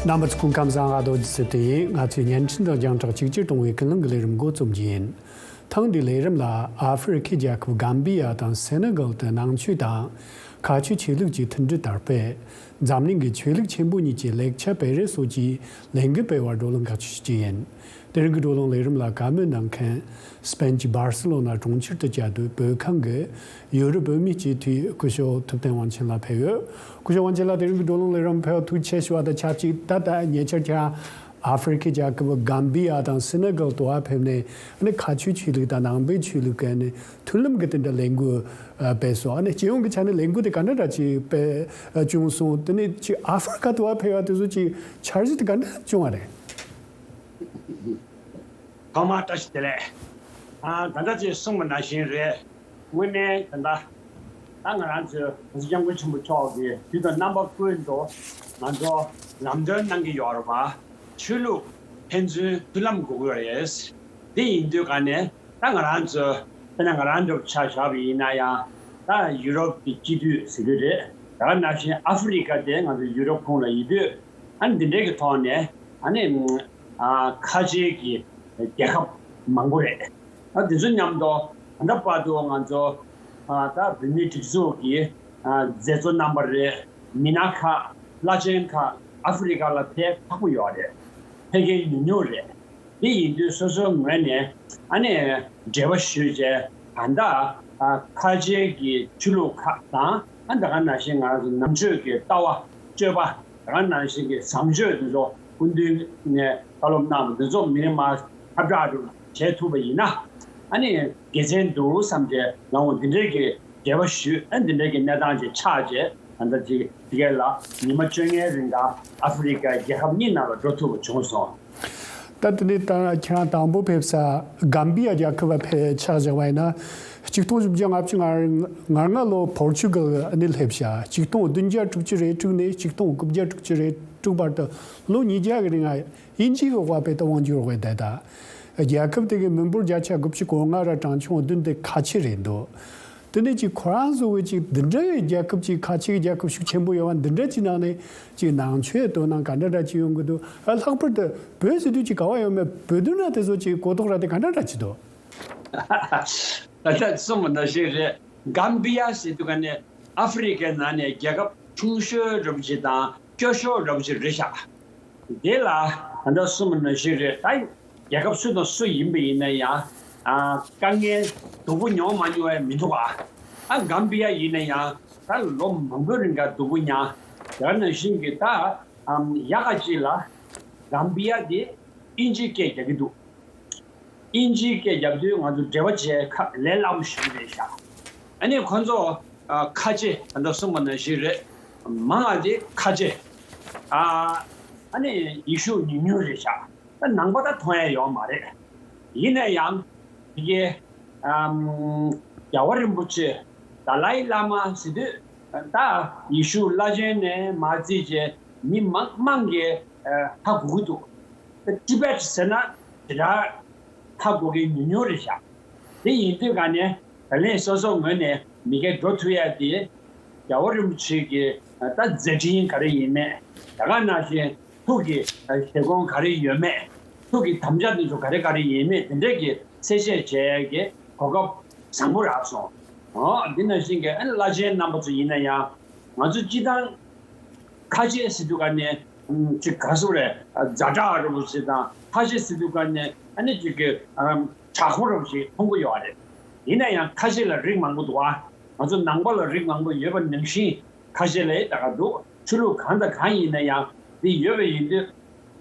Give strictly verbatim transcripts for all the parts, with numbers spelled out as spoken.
རྣམ་པ་ཚོ་སྐུ་ཁམས་བཟང་། ཨ་རྡོ་རྗེ་ཚེ་བརྟན་ཡིན། ང་ཚོས་བརྙན་འཕྲིན་དང་རྒྱང་བསྒྲགས་གཅིག་གྱུར་གཏོང་བའི་ཀུན་གླེང་གི་ལས་རིམ་འགོ་རྩོམ་རྒྱུ་ཡིན། ཐེངས་འདིའི་ལས་རིམ་ལ་ཨ་ཧྥེ་རི་ཁའི་རྒྱལ་ཁབ་གམ་བི་ཡ་དང་སེ་ནེ་གལ་དུ་ནང་ཆོས་དང་ཁ་ཆོས་ཆོས་ལུགས་ཀྱི་མཐུན་སྒྲིལ་དར་སྤེལ། འཛམ་གླིང་གི་ཆོས་ལུགས་ཆེན་པོ་གཉིས་ཀྱི་ལེགས་ཆ་སྤེལ་རེས་སོགས་ཀྱི་ལས་འགུལ་སྤེལ་བར་བགྲོ་གླེང་འགའ་ཞིག་ཞུ་རྒྱུ་ཡིན། དེ་རིང་གི་བགྲོ་གླེང་ལས་རིམ་ལ་བཀའ་མོལ་གནང་མཁན། སྤེན་གྱི་སྦར་སི་ལོ་ན་གྲོང་ཁྱེར་དུ་བཅའ་སྡོད་བོད་ཁང་གི་ཡུ་རོབ་བོད་མིའི་སྤྱི་འཐུས་སྐུ་ཞབས་ཐུབ་བསྟན་དབང་ཆེན་ལགས་ཕེབས་ཡོད། སྐུ་ཞབས་དབང་ཆེན་ལགས། དེ་རིང་གི་བགྲོ་གླེང་ལས་རིམ་ཕེབས་པར་ཐུགས་རྗེ་ཆེ་ཞུ་བ་དང་ཆབས་ཅིག་ད་ལྟ་ཉེ་ཆར་ཁྱེད་རང་ཨ་ཧྥེ་རི་ཁའི་རྒྱལ་ཁབ་གམ་བི་ཡ་དང་སེ་ནེ་གལ་དུ་ཕེབས་ནས། ཨ་ནི་ཁ་ཆོས་ཆོས་ལུགས་དང་ནང་པའི་ཆོས་ལུགས་ཀྱི་ཨ་ནི་མཐུན་ལམ་གྱི་དེ་འདྲ་ལས་འགུལ་ཨ་སྤེལ་སོང་། ཨ་ནི་སྤྱི་ཡོངས་ཀྱི་ཆ་ནས་ལས་འགུལ་དེ་ག་འདྲ་འདྲ་ཅིག་སྤེལ་ཨ་བྱུང་སོང་། དེ་ནས་ཅིག་ཨ་ཧྥེ་རི་ཁ་དུ་ཕེབས་པ་དེ་ཚོ་ཅིག་འཆར་གཞི་དེ་ག་འདྲ་བྱུང་བ་རེད། ཐོག་མར་བཀྲ་ཤིས་བདེ་ལེགས། ཨ་ད་ལྟ་ཅིག་གསུངས་པ་ནང་བཞིན་རེད། དངོས་གནས་ད་ལྟ་ད་ང་རང་ཚོའི་གོང་ས་སྐྱབས་མགོན་ཆེན་པོ་མཆོག་གིས་དུས་དང་རྣམ་པ་ཀུན་ཏུ་ང་ཚོ་ལམ་སྟོན་གནང་གི་ཡོད་རེད་པ། ཆོས་ལུགས་ཕན་ཚུན་མཐུན་ལམ་དགོས་ཀྱི་ཡོད་རེད། འདི་ཡིན་དུས་ག་ནས་ད་ང་རང་ཚོ་དཔེར་ན་ང་རང་འདྲ་པོ་ཆ་བཞག་པ་ཡིན་ན་ཡང་། ད་ཡུ་རོབ་ཀྱི་སྤྱི་འཐུས་ཟེར་གྱི་རེད། ད་ག་ནང་བཞིན་ཨ་ཧྥེ་རི་ཁ་དེ་ང་ཚོ་ཡུ་རོབ་ཁོངས་ལ་ཡིན་དུས། ཨ་ནི་འདི་འདྲའི་གི་ཐོག་ནས་ཨ་ནི་ཨ་ཁ་ཆེའི་གི་རྒྱལ་ཁབ་མང་པོ་རེད། ཨ་དེ་ཚོ་མཉམ་དུ་ད་ལྟ་བར་དུ་ང་ཚོ་ཨ་ད་བོད་མིའི་སྒྲིག་འཛུགས་ཀྱི་ཨ་མཛད་གཙོ་རྣམ་པ་རེད། མི་སྣ་ཁག་བླ་ཆེན་ཁག་ཨ་ཧྥེ་རི་ཁ་ལ་ཕེབས་ཁག་པོ་ཡོད་རེད། ཕེབས་མཁན་ཉུང་ཉུང་རེད། དེ་ཡིན་དུས་སོ་སོའི་ངོས་ནས་ཨ་ནི་འབྲེལ་བ་ཞུས་བྱས། ད་ལྟ་ཨ་ཁ་ཆེའི་གི་ཆོས་ལུགས་ཁག་དང་། ཨ་ད་ག་ནང་བཞིན་ང་རང་ཚོ་ནང་ཆོས་ཀྱི་ལྟ་བ་སྤྱོད་པ། ད་ག་ནང་བཞིན་གྱི་བཟང་སྤྱོད་འདི་ཚོ་སྐུ་མདུན་ནས་བཀའ་སློབ་གནང་བ་འདི་ཚོ་མི་རིགས་མར་ཁྱབ་བསྒྲགས་བྱེད་ཐུབ་པ་ཡིན་ན། ཨ་ནི་དགེ་མཚན་འདུག་བསམ་བྱས་ལ་འོང་འདི་འདྲའི་གི་འབྲེལ་བ་ཞུས། ཨ་འདི་འདྲའི་གི་གནས་སྟངས་ཅིག་ཆགས་རྗེས། ད་ལྟ་ཅིག་དེ་ག་ལ་ཉི་མ་བཅོ་ལྔའི་རིང་ག་ཨ་ཧྥེ་རི་ཁའི་རྒྱལ་ཁབ་གཉིས་ནང་ལ་འགྲོ་ཐུབ་པ་བྱུང་སོང་། ད་དེ་ནས་ད་ཁྱེད་རང་དང་པོ་ཕེབས་ས་གམ་བི་ཡ་རྒྱལ་ཁབ་ལ་ཕེབས་ཆ་བཞག་པ་ཡིན་ན། ཆིག་སྟོང་བཞི་བརྒྱ་ལྔ་བཅུ་ང་ལྔ་ལོ་པོར་ཆུ་གལ་ནས་སླེབས་ཤག་ཆིག་སྟོང་བདུན་བརྒྱ་དྲུག་ཅུ་རེ་དྲུག་ནས་ཆིག་སྟོང་དགུ་བརྒྱ་དྲུག་ཅུ་རེ་དྲུག་བར་དུ་ལོ་ཉིས་བརྒྱ་གི་རིང་དབྱིན་ཇིའི་འོག་ལ་ཕེབས་ཏེ་དབང་སྒྱུར་འོག་ལ་བསྡད། ད་རྒྱལ་ཁབ་དེ་གི་མི་འབོར་བརྒྱ་ཆ་དགུ་བཅུ་གོ་ལྔ་ར་གྲངས་ཆུང་བདུན་དེ་ཁ་ཆེ་རེད་འདུག་དེ་ནས་ཅིག་ཁོ་རང་བཟོ་བའི་ཅིག་འདི་འདྲ་བའི་རྒྱལ་ཁབ་ཅིག་ཁ་ཆེའི་རྒྱལ་ཁབ་ཤུགས་ཆེན་པོ་ཡོད་པ་འདི་འདྲ་ཅིག་ནང་ནས་ཅིག་ནང་ཆོས་དོ་སྣང་ག་འདྲ་འདྲ་ཅིག་ཡོང་གི་འདུག་ཨ་ལྷག་པར་དུ་བོད་ཟེར་དུས་ཅིག་ག་བ་ཡོད་མེད། བོད་དོན་ལ་དེ་ཚོ་ཅིག་གོ་རྟོགས་ར་དེ་ག་འདྲ་འདྲ་ཅིག་འདུག་ད་ལྟ་གསུངས་པ་ནང་བཞིན་རེད། གམ་བི་ཡ་ཟེར་དུས་ག་ནས་ཨ་ཧྥེ་རི་ཁའི་ནང་ནས་རྒྱལ་ཁབ་ཆུང་ཤོས་འདྲ་པོ་ཅིག་དང་སྐྱོ་ཤོས་འདྲ་པོ་ཅིག་རེད་ཤག་དེ་ལ་ད་ལྟ་གསུངས་པ་ནང་བཞིན་རེད། ད་རྒྱལ་ཁབ་སུ་དང་སུ་ཡིན་པ་ཡིན་ན་ཡང་། ཨ་དཀའ་ངལ་སྡུག་པོ་མྱོང་མ་མྱོང་བས་མི་འདུག་ཨ་ཨ་གམ་བི་ཡ་ཡིན་ན་ཡང་ད་ལོ་མང་པོའི་རིང་ག་སྡུག་པོ་མྱངས། དེ་ནང་བཞིན་གྱི་ད་ཨམ་ཡག་ག་ཅིག་ལ་གམ་བི་ཡ་དེ་དབྱིན་ཇིའི་སྐད་རྒྱག་གི་འདུག་དབྱིན་ཇིའི་སྐད་རྒྱབ་དུས་ང་ཚོ་འབྲེལ་བ་བྱེད་ཁག་ལས་སླ་པོ་ཞིག་རེད་ཤག་ཨ་ནི་ཁོ་ཚོ་ཨ་ཁ་ཆེ་ད་ལྟ་གསུངས་པ་ནང་བཞིན་རེད། མང་བ་དེ་ཁ་ཆེ། ཨ་ཨ་ནི་ཡུལ་ཤུལ་ཉུང་ཉུང་རེད་ཤག་ད་ནང་པ་ད་མཐོང་ཡ་ཡོད་མ་རེད། ཡིན་ན་ཡང་དེ་གའི་ཨམ་རྒྱལ་བ་རིན་པོ་ཆེ་དཱ་ལའི་བླ་མ་ཟེར་དུས་ད་ཡུལ་ཤུལ་བླ་ཆེན་ནས་མར་བརྩིས་བྱས་མི་མང་མང་གིས་ཨ་ཧ་གོ་གི་འདུག་ཊི་བེཊ་ཟེར་ན་དེ་འདྲ་ཧ་གོ་མཁན་ཉུང་ཉུང་རེད་ཤག་དེ་ཡིན་དུས་ག་ནས་ད་ལན་སོ་སོ་ངོས་ནས་མི་སྒེར་འགྲོ་ཐུབ་ཡ་དེ་རྒྱལ་བ་རིན་པོ་ཆེ་གི་ད་མཛད་འཕྲིན་ག་རེ་ཡིན་མེད། ད་ག་ནང་བཞིན་ཐུགས་ཀྱི་བཞེད་དགོངས་ག་རེ་ཡོད་མེད། ཐུགས་ཀྱི་དམ་བཅའ་དེ་ཚོ་ག་རེ་ག་རེ་ཡིན་མེད་དེ་འདྲས་ཀྱི་གསལ་བཤད་བྱེད་ཡ་གི་གོ་སྐབས་བཟང་པོ་རག་སོང་། འོ་འདི་ནང་བཞིན་གྱི་ཨ་ནི་བླ་ཆེན་རྣམ་པ་ཚོ་ཡིན་ན་ཡང་ང་ཚོ་སྤྱི་བཏང་ཁ་ཆེ་ཟེར་དུས་ག་ནས་ཅིག་ག་སུ་རེད། ཛ་དྲག་རུ་ཞིག་དང་ཁ་ཆེ་ཟེར་དུས་ག་ནས་ཨ་ནི་ཅིག་གི་དྲག་པོ་རུ་ཞིག་མཐོང་གི་ཡོད་རེད། ཡིན་ན་ཡང་ཁ་ཆེ་ལ་རིགས་མང་པོ་འདུག་ཨ། ང་ཚོ་ནང་པ་ལ་རིགས་མང་པོ་ཡོད་པ་ནང་བཞིན་ཁ་ཆེ་ལ་ཡང་ད་ག་འདུག་ཆོས་ལུགས་གང་དང་གང་ཡིན་ན་ཡང་འདི་ཡོད་པ་ཡིན་དུས།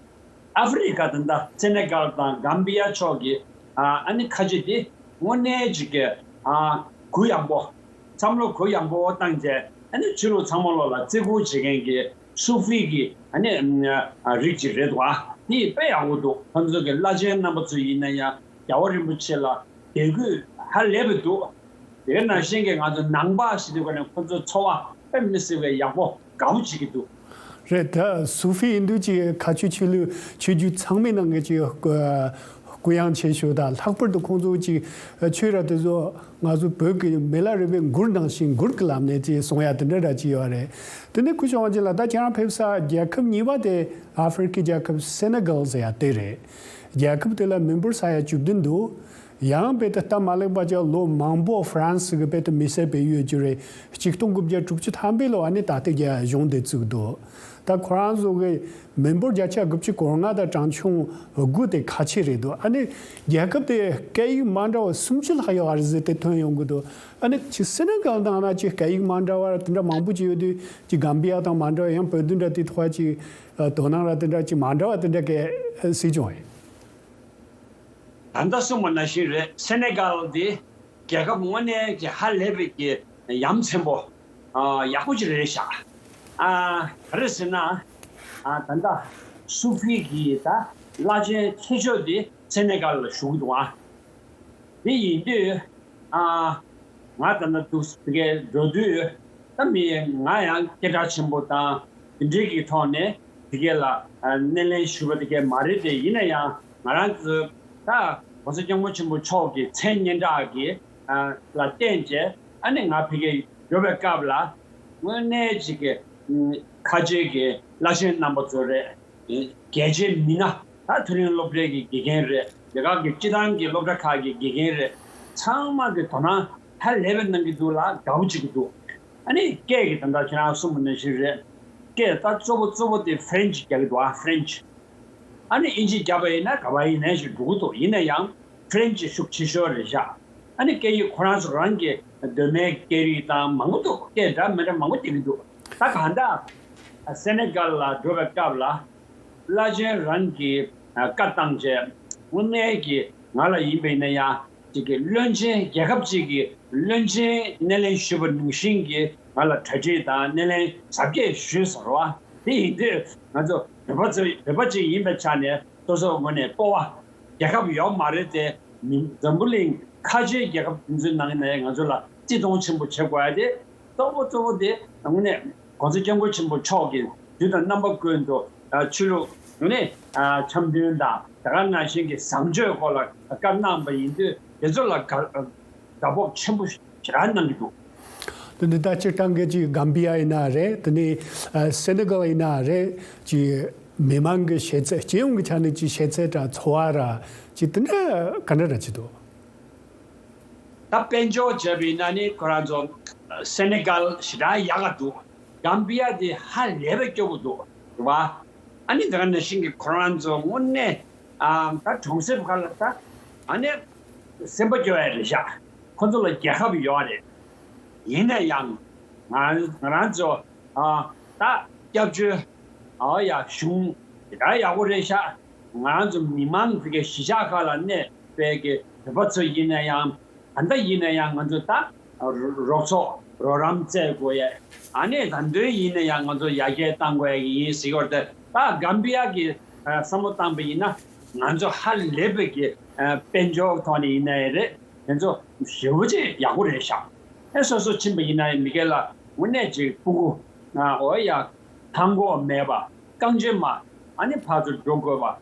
ཨ་ཧྥེ་རི་ཁ་དང་ད་སེ་ནེ་གལ་དང་གམ་བི་ཡ་ཕྱོགས་ཀྱི་ཨ་ཨ་ནི་ཁ་ཆེ་དེ་དངོས་གནས་ཅིག་གི་ཨ་གུ་ཡངས་པོ། བསམ་བློ་གུ་ཡངས་པོ་བཏང་རྗེས་ཨ་ནི་ཆོས་ལུགས་ཚང་མ་ལོག་ལ་བརྩི་བཀུར་བྱེད་མཁན་གྱི་སུ་ཧྥི་གི་ཨ་ནི་ཨ་རིགས་ཅིག་རེད་འདུག་ཨ་དེ་དཔེ་ཡག་པོ་འདུག་ཁོང་ཚོ་གི་བླ་ཆེན་རྣམ་པ་ཚོ་ཡིན་ན་ཡང་རྒྱལ་བ་རིན་པོ་ཆེ་ལ་དད་གུས་ཧ་ལས་པ་འདུག་དེ་ནང་བཞིན་གྱི་ང་ཚོ་ནང་པ་ཞིག་དུས་ག་ནས་ཁོ་ཚོའི་འཚོ་བ་དཔེ་མི་སྲིད་པའི་ཡག་པོ་དགའ་པོ་བྱེད་ཀྱི་འདུག་རེད། ད་སུ་ཧྥི་ཡིན་དུས་ཀྱི་ཁ་ཆོས་ཆོས་ལུགས་ཆོས་བརྒྱུད་ཚང་མའི་ནང་གི་ཅིག་ཨ་ གུ་ཡངས་ཆེ་ཤོས་དང་ལྷག་པར་དུ་ཁོང་ཚོ་ཅིག་ཆོས་ར་དེ་ཚོ་ང་ཚོ་བོད་ཀྱི་མི་ལ་རས་པའི་མགུར་ནང་བཞིན་མགུར་གྱི་ལམ་ནས་ཅིག་གསུང་ཡ་དེ་འདྲ་ར་ཅིག་ཡོད་རེད། དེ་ནས་སྐུ་ཞབས་དབང་ཆེན་ལགས། ད་ཁྱེད་རང་ཕེབས་ས་རྒྱལ་ཁབ་གཉིས་པ་དེ་ཨ་ཧྥེ་རི་ཁའི་རྒྱལ་ཁབ་སེ་ནེ་གལ་ཟེར་ཡ་དེ་རེད། རྒྱལ་ཁབ་དེ་ལ་མི་འབོར་ས་ཡ་བཅུ་བདུན་འདུག། ཡང་བོད་དུ་སྟབས་མ་ལེགས་པ་ཅིག་ལོ་མང་པོ་ཧྥ་རན་སི་གི་བོད་དུ་མི་སེར་བོད་ཡིག་ཡོད་རྒྱུ་རེད། ཆིག་སྟོང་དགུ་བརྒྱ་དྲུག་ཅུ་ཐམ་པའི་ལོ་ཨ་ནི་ད་ལྟའི་རྒྱ་གཞུང་དེ་བཙུགས་འདུག། ད་ཁོ་རང་ཚོ་གི་མི་འབོར་བརྒྱ་ཆ་དགུ་བཅུ་གོ་ལྔ་དང་གྲངས་ཆུང་དགུ་དེ་ཁ་ཆེ་རེད་འདུག། ཨ་ནི་རྒྱལ་ཁབ་དེ་སྐད་ཡིག་མ་འདྲ་བ་སུམ་ཅུ་ལྷག་ཡོད་རེད་ཟེར་དེ་ཐོན་ཡོང་གི་འདུག། ཨ་ནི་ཅིག་སེ་ནེ་གལ་ནང་ན་ཅིག་སྐད་ཡིག་མ་འདྲ་བ་དེ་འདྲ་མང་པོ་ཅིག་ཡོད་དུས་ཅིག་གམ་བི་ཡ་དང་མ་འདྲ་བ་ཡང་བོད་དོན་འདྲ་དེ་ཐོག་ཅིག་དོ་སྣང་ར་དེ་འདྲ་ཅིག་མ་འདྲ་བ་དེ་འདྲ་གས་སྲིད་སྐྱོང་ཡིན། ད་ལྟ་གསུངས་པ་ནང་བཞིན་རེད། སེ་ནེ་གལ་འདི་རྒྱལ་ཁབ་དངོས་གནས་ཀྱི་ཧ་ལས་པའི་གི་ཡ་མཚན་པོ། ཨ། ཡག་པོ་ཅིག་རེད་ཤག། ཨ། ག་རེ་ཟེར་ན། ཨ། ད་ལྟ་སུ་ཧྥི་གི་ད་བླ་ཆེན་ཆེ་ཤོས་དེ་སེ་ནེ་གལ་ལ་བཞུགས་འདུག། ཨ། དེ་ཡིན་དུས། ཨ། ང་ད་ལྟ་འདུག་དེ་གའི་འགྲོ་དུས། ད་མི་ང་ཡང་སྐད་གྲགས་ཆེན་པོ་དང་དེ་འདྲའི་གི་ཐོག་ནས་དེ་གའི་ལ་ཨ་སྣེ་ལེན་ཞུས་པ་དེ་གའི་མ་རེད་དེ། ཡིན་ན་ཡང་ང་རང་ཚོ་ད་༸གོང་ས་༸སྐྱབས་མགོན་ཆེན་པོ་མཆོག་གི་མཚན་སྙན་གྲགས་ཀྱི་ཨ་ལ་བརྟེན་བྱས་ཨ་ནི་ང་ཕ་གིར་འགྲོ་བའི་སྐབས་ལ་དངོས་གནས་ཅིག་གི་ཁ་ཆེ་གི་བླ་ཆེན་རྣམ་པ་ཚོ་རེད། རྒྱལ་སྤྱིའི་མི་སྣ། ད་མཐོ་རིམ་སློབ་གྲྭའི་གི་དགེ་རྒན་རེད། དེ་ག་གི་སྤྱི་བཏང་གི་སློབ་གྲྭ་ཁག་གི་དགེ་རྒན་རེད། ཚང་མ་གི་དོ་སྣང་ཧ་ལས་པའི་གནང་གི་འདུག་ལ་དགའ་པོ་བྱེད་ཀྱི་འདུག། ཨ་ནི་སྐད་ཀྱི་ད་ལྟ་ཁྱེད་རང་གསུངས་པ་ནང་བཞིན་རེད། སྐད་ད་གཙོ་བོ་གཙོ་བོ་དེ་ཧྥ་རན་ཆི་རྒྱག་གི་འདུག། ཨ། ཧྥ་རན་ཆི། ཨ་ནི་དབྱིན་ཇི་རྒྱབ་པ་ཡིན་ན་ག་པར་ཡིན་ནའི་ཞིག་འགྲོ་གི་འདུག། ཡིན་ན་ཡང་ཧྥ་རན་ཆི་ཤུགས་ཆེ་ཤོས་རེད་ཤག། ཨ་ནི་སྐད་ཡིག་ཁོ་རང་ཚོ་རང་གི་གདོད་མའི་སྐད་རིགས་དང་མང་པོ་འདུག། སྐད་འདྲ་མི་འདྲ་མང་པོ་བསྡད་ཀྱི་འདུག། ད་གང་ལྟར་སེ་ནེ་གལ་ལ་འགྲོ་བའི་སྐབས་ལ་བླ་ཆེན་རང་གི་བཀའ་བཏང་བྱས་དངོས་གནས་ཀྱི་ང་ལ་ཡིན་པ་ཡིན་ན་ཡང་ཅིག་གི་བློན་ཆེན་རྒྱལ་ཁབ་ཅིག་གི་བློན་ཆེན་སྣེ་ལེན་ཞུས་པ་ནང་བཞིན་གྱི་ང་ལ་གྲ་སྒྲིག་དང་སྣེ་ལེན་གཟབ་རྒྱས་ཞུས་སོང་ར་བ། དེ་ཡིན་དུས་ང་ཚོ་བོད་པ་ཚོ་བོད་པ་ཅིག་ཡིན་པའི་ཆ་ནས་སོ་སོའི་ངོས་ནས་སྤོབས་པ། རྒྱལ་ཁབ་ཡོད་མ་རེད་དེ། མི་འཛམ་བུ་གླིང་ཁ་ཆེའི་རྒྱལ་ཁབ་དེ་ཚོའི་ནང་ནས་ང་ཚོ་ལ་བརྩི་མཐོང་ཆེན་པོ་བྱེད་དགོས་ཡ་དེ་གཙོ་བོ་གཙོ་བོ་དེ་དངོས་གནས་༸གོང་ས་༸སྐྱབས་མགོན་ཆེན་པོ་མཆོག་གིས་དུས་དང་རྣམ་པ་ཀུན་ཏུ་ཆོས་ལུགས་དངོས་གནས་འཆམ་མཐུན་དང་དེ་ག་ནང་བཞིན་གྱི་བཟང་སྤྱོད་སྐོར་ལ་བཀའ་གནང་བ་ཡིན་དུས་དེ་ཚོ་ལ་དགའ་དགའ་སྤོབས་ཆེན་པོ་ཞེ་དྲག་གནང་གི་འདུག། དེ་ནི་ད་སྤྱིར་བཏང་གི་ཅིག་གམ་བི་ཡ་ཡིན་ན་རེད། དེ་ནི་ཨ་སེ་ནེ་གལ་ཡིན་ན་རེད། ཅིག་མི་མང་གི་ཤེས་ཚད། སྤྱི་ཡོངས་ཀྱི་ཆ་ནས་ཅིག་ཤེས་ཚད་དང་འཚོ་བ་ར་ཅིག་དེ་འདྲ་ག་འདྲ་ར་ཅིག་འདུག། ད་དཔལ་འབྱོར་བྱས་པ་ཡིན་ན་ནི་ཁོ་རང་ཚོ་སེ་ནེ་གལ་ཞེ་དྲག་ཡག་ག་འདུག། གམ་བི་ཡ་དེ་ཧ་ལས་པའི་སྐྱོ་པོ་འདུག་རེད་བ། ཨ་ནི་དེ་ག་ནང་བཞིན་གྱི་ཁོ་རང་ཚོ་དངོས་གནས་ཨ་ད་གྲོང་གསེབ་ཁག་ལ་ད་ཨ་ནི་སེམས་པ་སྐྱོ་ཡ་རེད་ཤག། ཁོ་ཚོ་ལ་རྒྱལ་ཁབ་ཡོད་རེད། ཡིན་ན་ཡང་ང་ང་རང་ཚོ་ཨ་ད་སྐྱབས་བཅོལ་ཨ་ཡ་གཞུང་དེ་ད་ཡག་པོ་རེད་ཤག། ང་རང་ཚོ་མི་མང་དེ་གའི་གཞིས་ཆགས་ཁག་ལ་གནས་པའི་གི་བོད་པ་ཚོ་ཡིན་ན་ཡང་། ད་ལྟ་ཡིན་ན་ཡང་ང་ཚོ་ད་རོགས་ཚོགས་རོགས་རམ་བཙལ་དགོས་ཡས། ཨ་ནི་ད་དུང་ཡིན་ན་ཡང་ང་ཚོ་ཡར་རྒྱས་གཏང་དགོས་ཡས་ཡིན་ཟེར་གྱི་ཡོད་རེད་དེ། ད་གམ་བི་ཡ་གི་བསམ་བློ་བཏང་པ་ཡིན་ན་ང་ཚོ་ཧ་ལས་པའི་གི་དཔལ་འབྱོར་ཐོག་ནས་ཡིན་ན་ཡང་རེད། དེ་ཚོ་ཞེ་པོ་ཅིག་ཡག་པོ་རེད་ཤག། ཨེ་སོ་སོ་ཕྱིན་པ་ཡིན་ན་ཡང་མི་སྒེར་ལ་དངོས་གནས་ཅིག་སྤུ་གུ་ཨོ་ཡ་མཐའ་འཁོར་མེད་པ། རྐང་རྗེན་མ་ཨ་ནི་ཕར་ཚུར་འགྲོ་དགོས་པ།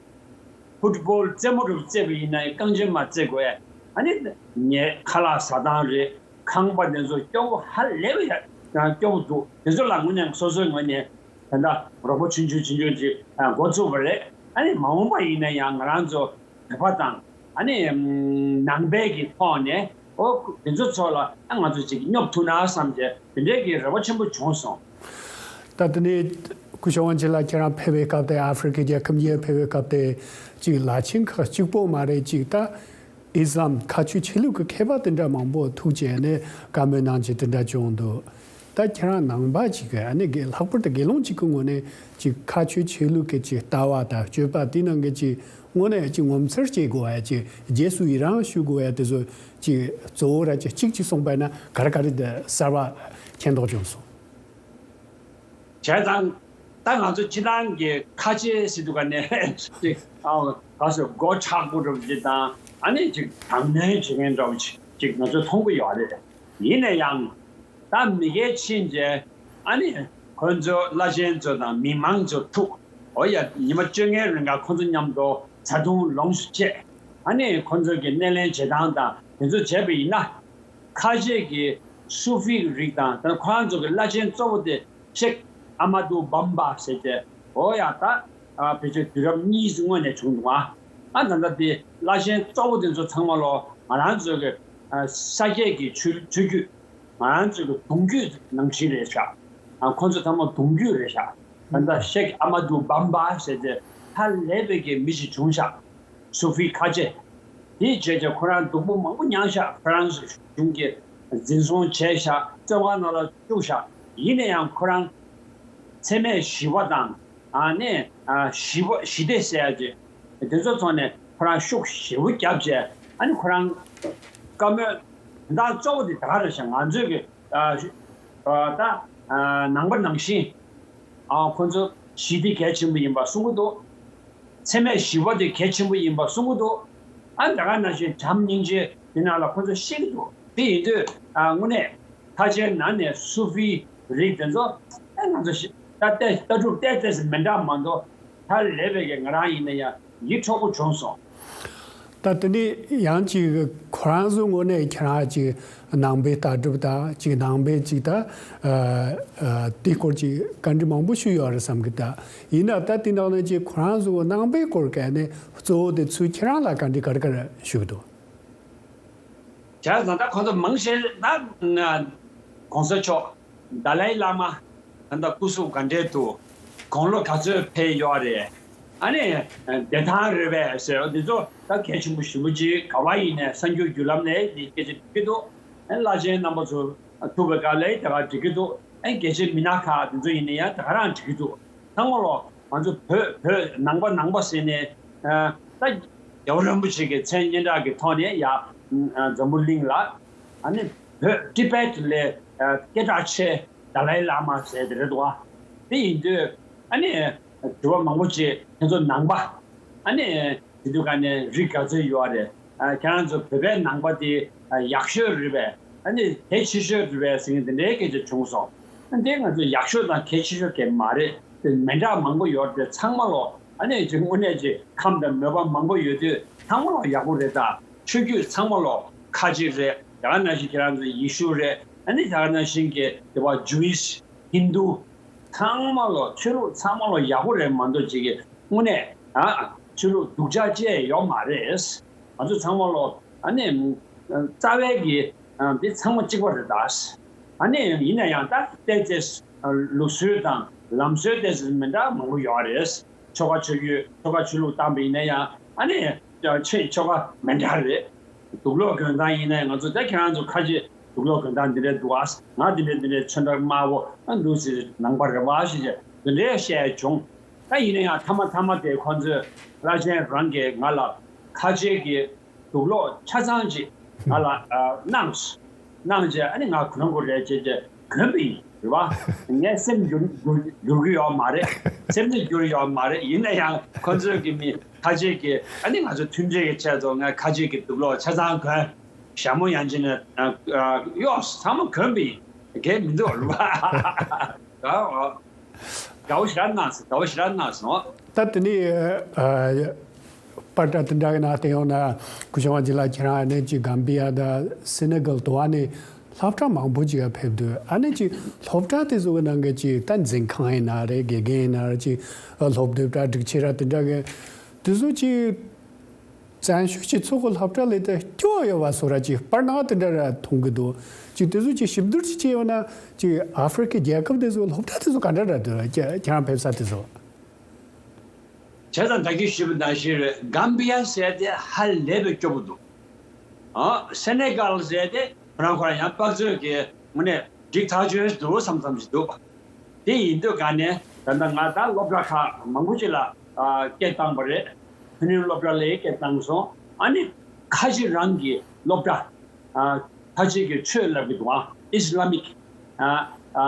ཕུཊ་བོལ་རྩེད་མོ་རུ་རྩེད་པ་ཡིན་ན་ཡང་རྐང་རྗེན་མ་རྩེད་དགོས། ཨ་ནི་ངས་ཁ་ལག་ཟ་སྟངས་རེད། ཁང་པ་དེ་ཚོ་སྐྱོ་བོ་ཧ་ལས་པ་ཡ་སྐྱོ་བོ་འདུག། དེ་ཚོ་ལ་དངོས་གནས་སོ་སོའི་ངོས་ནས་ད་ལྟ་རོགས་པ་ཆུང་ཆུང་ཆུང་ཆུང་ཅིག་འགོ་ཚུགས་པ་རེད། ཨ་ནི་མ་འོངས་པ་ཡིན་ན་ཡང་ང་རང་ཚོ་བོད་པ་དང་ཨ་ནི་ནང་པའི་གི་ཐོག་ནས། ཨོ། དེ་ཚོ་ཚོ་ལ་ང་ཚོ་ཅིག་སྙོབ་ཐུབ་ན་བསམ་བྱས་དེ་འདྲའི་གི་རེ་བ་ཆེན་པོ་བྱུང་སོང་། ད་དེ་ནས་སྐུ་ཞབས་དབང་ཆེན་ལགས་ཁྱེད་རང་ཕེབས་པའི་སྐབས་དེ་ཨ་ཧྥེ་རི་ཁའི་རྒྱལ་ཁབ་གཉིས་ཕེབས་པའི་སྐབས་དེ་ཅིག་ལ་ཆེན་ཁག་གཅིག་པོ་མ་རེད། ཅིག་ད་ཨི་སི་ལམ་ཁ་ཆོས་ཆོས་ལུགས་ཀྱི་མཁས་པ་དེ་འདྲ་མང་པོ་ཐུག་བྱས་ནས་བཀའ་མོལ་གནང་བྱས་དེ་འདྲ་བྱུང་འདུག། ད་ཁྱེད་རང་ནང་པ་ཅིག་གི་ཨ་ནི་དགེ་ལྷག་པར་དུ་དགེ་སློང་ཅིག་གི་ངོས་ནས་ཅིག་ཁ་ཆོས་ཆོས་ལུགས་ཀྱི་ཅིག་ལྟ་བ་དང་སྤྱོད་པ་དེ་ནང་གི་ཅིག་དངོས་གནས་ཅིག་ངོ་མཚར་སྐྱེ་དགོས་ཡ། ཅིག་རྗེས་སུ་ཡི་རང་ཞུ་དགོས་ཡ་དེ་ཚོ་ཅིག་གཙོ་བོ་ར་ཅིག་གཅིག་ཅིག་གསུངས་པ་ཡིན་ན་ག་རེ་ག་རེ་དེ་གསར་བ་མཁྱེན་རྟོགས་བྱུང་སོང་། བྱས་ཙང་ད་ང་ཚོ་སྤྱི་བཏང་གི་ཁ་ཆེ་ཟེར་དུས་ག་ནས་ཅིག་ཨ་ག་སོ་སྒོ་ཆག་པོ་འདྲ་བོ་ཅིག་དང་ཨ་ནི་ཅིག་དང་ནན་བྱེད་མཁན་འདྲ་བོ་ཅིག་ཅིག་ང་ཚོ་མཐོང་གི་ཡོད་རེད། ཡིན་ན་ཡང་། ད་མི་སྒེར་ཕྱིན་རྗེས་ཨ་ནི་ཁོ་ཚོ་བླ་ཆེན་ཚོ་དང་མི་མང་ཚོ་ཐུག། འོ་ཡ། ཉི་མ་བཅོ་ལྔའི་རིང་ག་ཁོ་ཚོ་མཉམ་དུ་བཟའ་བཏུང་ལོངས་སུ་སྤྱད། ཨ་ནི་ཁོ་ཚོ་གི་སྣེ་ལེན་བྱེད་སྟངས་དང་དེ་ཚོ་བྱས་པ་ཡིན་ན། ཁ་ཆེ་གི་སུ་ཧྥི་རིགས་དང་ད་ཁོ་རང་ཚོ་གི་བླ་ཆེན་གཙོ་བོ་དེ་ཤེག་ཨ་མ་དུ་བམ་བ་ཟེར་ཏེ། འོ་ཡ་ད། ཨ་ཕལ་ཆེར་དུས་རབས་གཉིས་སྔོན་ནས་བྱུང་འདུག་ཨ། ཨ་ད་ལྟ་དེ་བླ་ཆེན་གཙོ་བོ་དེ་ཚོ་ཚང་མ་ལོ་ང་རང་ཚོ་གི་ཨ་ས་སྐྱེས་ཀྱི་ཆོས་ཆོས་བརྒྱུད། ང་རང་ཚོ་གི་གདུང་རྒྱུད་ནང་བཞིན་རེད་ཤག་ཨ་ཁོ་ཚོ་ཚང་མ་གདུང་རྒྱུད་རེད་ཤག་ད་ལྟ་ཤེག་ཨ་མ་དུ་བམ་བ་ཟེར་ཏེ་ཧ་ལས་པའི་གི་མི་ཞིག་བྱུང་ཤག་སུ་ཧྥི་ཁ་ཆེ། དེའི་རྗེས་ཀྱི་ཁོ་རང་སྡུག་པོ་མང་པོ་མྱངས་ཤག་ཧྥ་རན་སི་གཞུང་གིས་འཛིན་བཟུང་བྱས་ཤག་བཙོན་ཁང་ནང་ལ་བཅུག་ཤག་ཡིན་ན་ཡང་ཁོ་རང་འཚེ་མེད་ཞི་བ་དང་། ཨ་ནི་ཨ་ཞི་བ་ཞི་བདེ་ཟེར་ཡ་ཅིག་དེ་ཚོ་ཚོགས་ནས་ཁོ་རང་ཤུགས་ཞེ་པོ་བརྒྱབ་བྱས། ཨ་ནི་ཁོ་རང་བཀའ་མོལ་དོན་དག་གཙོ་བོ་དེ་ད་ག་རེད་ཤག་ང་ཚོས་གི་ཨ་ཨ་ད་ཨ་ནང་པ་ནང་བཞིན་ཨ་ཁོ་ཚོ་ཞི་བདེ་གལ་ཆེན་པོ་ཡིན་པ་གསུང་གི་འདུག་འཚེ་མེད་ཞི་བ་དེ་གལ་ཆེན་པོ་ཡིན་པ་གསུང་གི་འདུག་ཨ་ད་ག་ནང་བཞིན་བྱམས་སྙིང་རྗེ་དེ་ནང་ལ་ཁོ་ཚོ་ཤེས་ཀྱི་འདུག་དེ་ཡིན་དུས་ཨ་དངོས་གནས་ཁ་ཆེའི་ནང་ནས་སུ་ཧྥི་རིགས་དེ་ཚོ་ཨ་ང་ཚོ་ཤི་ད་ལྟ་ལྟ་གྲུབ་ཏོག་ཙམ་མི་འདྲ་མ་གཏོགས་ཧ་ལས་པའི་གི་ང་རང་ཡིན་ན་ཡང་ཡིད་འཕྲོག་པོ་བྱུང་སོང་། ད་དེ་ནས་ཡང་ཅིག་ཁོ་རང་ཚོའི་ངོས་ནས་ཁྱེད་རང་ཅིག་ནང་པའི་ལྟ་གྲུབ་དང་ཅིག་ནང་པའི་ཅིག་ད་ཨ་ཨ་དེའི་སྐོར་ཅིག་བཀའ་འདྲི་མང་པོ་ཞུས་ཡོད་རེད་བསམ་གི། ད་ཡིན་ན་ད་དེ་ནང་ནས་ཅིག་ཁོ་རང་ཚོ་ནང་པའི་སྐོར་ག་ནས་གཙོ་བོ་དེ་ཚུལ་ཁྱེད་རང་ལ་བཀའ་འདྲི་ག་རེ་ག་རེ་ཞུ་གི་འདུག་བྱས་ཙང་ད་ཁོང་ཚོ་མང་ཆེ་ད་ན་གོང་ས་མཆོག་དཱ་ལའི་བླ་མ་ད་ལྟ་སྐུ་གཟུགས་ག་འདྲས་འདུག་དགུང་ལོ་ག་ཚོད་ཕེབས་ཡོད་རེད། ཨ་ནི་བདེ་ཐང་རེད་པས་ཟེར་འདི་ཚོ་ད་གལ་ཆེན་པོ་ཞེ་པོ་ཅིག་ག་བ་ཡིན་ནས་གསར་འགྱུར་བརྒྱུད་ལམ་ནས་འདི་སྐད་ཆ་འདྲི་གི་འདུག་བླ་ཆེན་རྣམ་པ་ཚོ་ཐུག་པའི་སྐབས་ལ་ད་ག་འདྲི་གི་འདུག་ཨ་ནི་སྐད་ཆའི་མི་སྣ་ཁག་འདི་ཚོ་ཡིན་ན་ཡང་ད་ག་རང་འདྲི་གི་འདུག་ཚང་མ་ལོ་ང་ཚོ་བོད་བོད་ནང་པ་ནང་པ་ཟེར་ནས་ཨ་ད་རྒྱལ་བ་རིན་པོ་ཆེ་གི་མཚན་སྙན་གྲགས་ཀྱི་ཐོག་ནས་ཡ་འཛམ་བུ་གླིང་ལ་ཨ་ནི་བོད་ཏི་བེད་ལ་སྐད་གྲགས་ཆེ་དཱ་ལའི་བླ་མ་ཟེར་དེ་རེད་འདུག་བ། དེ་ཡིན་དུས་ཨ་ནི་དྲི་བ་མང་པོ་ཅིག་ཁྱེད་ཚོ་ནང་པ་ཨ་ནི་དེ་དུས་ག་ནས་རིགས་ག་ཚོད་ཡོད་རེད། ཨ་ཁྱེད་རང་ཚོ་བོད་པའི་ནང་པ་དེ་ཨ་ཡག་ཤོས་རེད་པས། ཨ་ནི་གལ་ཆེ་ཤོས་རེད་པས་ཟེར་མཁན་དེ་འདྲའི་སྐད་ཆ་བྱུང་སོང་། ཨ་འདི་ང་ཚོ་ཡག་ཤོས་དང་གལ་ཆེ་ཤོས་གལ་མ་རེད། དེ་མི་འདྲ་མང་པོ་ཡོད་རེད། ཚང་མ་ལོ་ཨ་ནི་ཅིག་དངོས་གནས་ཅིག་ཁམས་དང་མོས་པ་མང་པོ་ཡོད་དུས་ཚང་མ་ལོ་ཡག་པོ་རེད། ད་ཆོས་བརྒྱུད་ཚང་མ་ལོ་ཁ་ཅིག་རེད། ད་ག་ནང་བཞིན་ཁྱེད་རང་ཚོ་ཡེ་ཤུ་རེད། ཨ་ནི་ད་ག་ནང་བཞིན་གྱི་དེ་བ་ཇུ་ཨིཤ་ཧིན་དུ་ཚང་མ་ལོ་ཆོས་ལུགས་ཚང་མ་ལོ་ཡག་པོ་རེད་མ་གཏོགས་ཅིག་གི་དངོས་གནས་ཨ་ཆོས་ལུགས་སྡུག་ཅག་ཅེས་ཡོད་མ་རེད། ང་ཚོ་ཚང་མ་ལོ་ཨ་ནི་རྩ་བའི་གི་འདི་ཚང་མ་གཅིག་པ་རེད་ད། ཨ་ནི་ཡིན་ན་ཡང་ད་ཏོག་ཙམ་ལུགས་སྲོལ་དང་ལམ་སྲོལ་ཏོག་ཙམ་མི་འདྲ་མང་པོ་ཡོད་རེད། ཆོ་ག་ཆོས་བརྒྱུད་ཆོ་ག་ཆོས་ལུགས་བཏང་པ་ཡིན་ན་ཡང་ཨ་ནི་ཆོས་ཆོ་ག་མི་འདྲ་རེད། དུག་ལོག་གྱོན་སྟངས་ཡིན་ན་ཡང་ང་ཚོ་ད་ཁྱེད་རང་ཚོ་ཁ་ཅིག་དུག་ལོག་གྱོན་སྟངས་འདི་འདྲ་འདུག་ཨ། ང་འདི་འདྲ་འདི་འདྲ་ཚོན་ཁྲ་དམར་པོ་ཨ་འདུག་ཟེར་ནང་པ་རེད་བ་ཞེས་བྱས་འདི་འདྲའི་བཤད་བྱུང་། ད་ཡིན་ན་ཡང་མཐའ་མ་མཐའ་མ་དེ་ཁོང་ཚོས་བླ་ཆེན་རང་གིས་ང་ལ་ཁ་ཆེ་གི་དུག་ལོག་ཆ་ཚང་ཅིག་ང་ལ་ཨ་གནང་། གནང་རྗེས་ཨ་ནི་ང་གོན་དགོས་རེད་ཅེས་བྱས་གོན་པ་ཡིན་རེད་བ། ངས་སེམས་འགྱུར་འགྱུར་འགྱུར་གི་ཡོད་མ་རེད། སེམས་ནི་འགྱུར་ཡོད་མ་རེད། ཡིན་ན་ཡང་ཁོ་ཚོས་གི་མི་ཁ་ཆེ་གི་ཨ་ནི་ང་ཚོ་མཐུན་སྒྲིལ་གི་ཆེད་དུ་ངས་ཁ་ཆེ་གི་དུག་ལོག་ཆ་ཚང་གོན། ཞྭ་མོ་ཡང་ཅིན་ཨ་ཨ་གཡོགས་ཚང་མ་གོན་པ་ཡིན། གལ་མི་འདུག་རེད་བ། དགའ་བོ་ཞེ་དྲག་གནང་སོང་། དགའ་བོ་ཞེ་དྲག་གནང་སོང་། ད་དེ་ནས་ཨ་པར་ད་དེ་འདྲ་གི་ནང་བལྟས་ཡོང་ན་སྐུ་ཞབས་དབང་ཕྱུག་ལགས་ཁྱེད་རང་ནས་ཅིག་གམ་བི་ཡ་དང་སེ་ནེ་གལ་དུ་བ་ནས་སློབ་གྲྭ་མང་པོ་ཅིག་ཕེབས་དུས་ཨ་ནི་ཅིག་སློབ་གྲྭ་དེ་ཚོ་གི་ནང་གི་ཅིག་ད་འཛིན་ཁང་ཡིན་ན་རེད། དགེ་རྒན་ཡིན་ན་རེད། ཅིག་སློབ་དེབ་ར་སྒྲིག་ཆས་ར་དེ་འདྲ་གི་དེ་ཚོ་ཅིག་བཙན་བྱོལ་སྤྱི་ཚོགས་ཀྱི་སློབ་གྲྭ་ལས་དེ་སྐྱོ་ཡོད་པ་བཟོ་ར་ཅིག་པར་ནང་དེ་འདྲ་ར་མཐོང་གི་འདུག་ཅིག་དེ་ཚོ་ཅིག་ཞིབ་བསྡུར་ཅིག་བྱས་ཡོང་ན་ཅིག་ཨ་ཧྥི་རི་ཀའི་རྒྱལ་ཁབ་དེ་ཚོའི་སློབ་གྲྭ་དེ་ཚོ་ག་འདྲ་ར་འདུག་ཁྱེད་རང་ཕེབས་ས་དེ་ཚོ། བྱས་ཙང་ད་གིན་ཞུས་པ་ནང་བཞིན་རེད། གམ་བི་ཡ་ཟེར་དེ་ཧ་ལས་པའི་སྐྱོ་པོ་འདུག་ཨ་སེ་ནེ་གལ་ཟེར་དེ་ཁོ་རང་ཁོ་རང་ཡང་དཔག་ཚོད་ཀྱི་དངོས་གནས་འགྲིག་ཐག་ཆོད་འདུག་བསམ་བསམ་ཞིག་འདུག་དེ་ཡིན་དུས་ག་ནས་ད་ལྟ་ང་ད་སློབ་གྲྭ་ཁག་མང་པོ་ཅིག་ལ་ཨ་སྐད་བཏང་པ་རེད། ཕུ་ནུའི་སློབ་གྲྭ་ལ་སྐད་བཏང་སོང་། ཨ་ནི་ཁ་ཆེ་རང་གི་སློབ་གྲྭ་ཨ་ཁ་ཆེ་གི་ཆོས་བསླབ་ཀྱི་འདུག་ཨ་ཨི་སི་ལ་མིག་ཨ་ཨ་